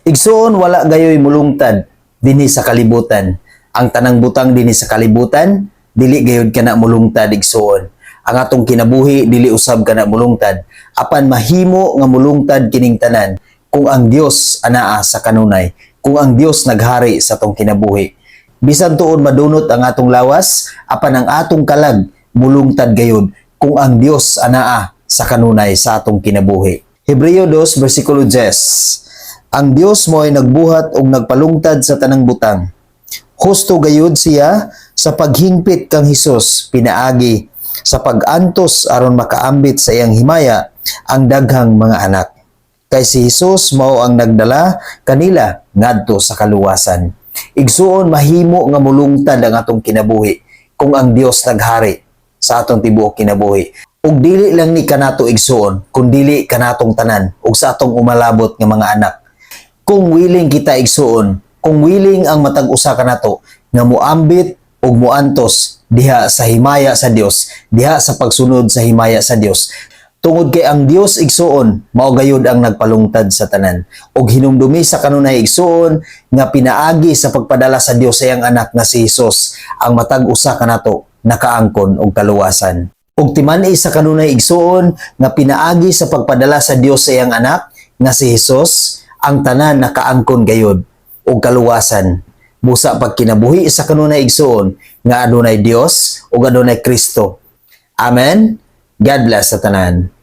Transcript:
Igsuon, wala gayoy mulungtad dinhi sa kalibutan. Ang tanang butang dinhi sa kalibutan, dili gayud kana mulungtad, igsuon. Ang atong kinabuhi, dili usab kana mulungtad. Apan mahimo nga mulungtad kining tanan kung ang Dios anaa sa kanunay, kung ang Dios naghari sa atong kinabuhi. Bisan tuod madunot ang atong lawas, apan ang atong kalag mulungtad gayud kung ang Dios anaa sa kanunay sa atong kinabuhi. Hebreo 2 versikulo 10. Ang Dios mo'y nagbuhat og nagpalungtad sa tanang butang. Husto gayud siya sa paghingpit kang Hesus pinaagi sa pag-antos aron makaambit sa iyang himaya ang daghang mga anak. Kay si Hesus mao ang nagdala kanila ngadto sa kaluwasan. Igsuon, mahimo nga mulungtad ang atong kinabuhi kung ang Dios naghari sa atong tibuok kinabuhi. Ug dili lang ni kanato, igsuon, kundili kanatong tanan ug sa atong umalabot nga mga anak. Kung willing kita, igsuon, kung willing ang matag usa kanato nga muambit ug muantos diha sa himaya sa Dios, diha sa pagsunod sa himaya sa Dios. Tungod kay ang Dios, igsuon, mao gayud ang nagpalungtad sa tanan. Ug hinumdumi sa kanunay, igsuon, nga pinaagi sa pagpadala sa Dios sa iyang anak nga si Hesus, ang matag usa kanato nakaangkon og kaluwasan. Ug timan-i sa kanunay, igsuon, nga pinaagi sa pagpadala sa Dios sa iyang anak nga si Hesus, ang tanan nakaangkon gayud og kaluwasan. Busa pagkinabuhi sa kanunay, igsuon, nga adunay Dios ug adunay Kristo. Amen. God bless sa tanan.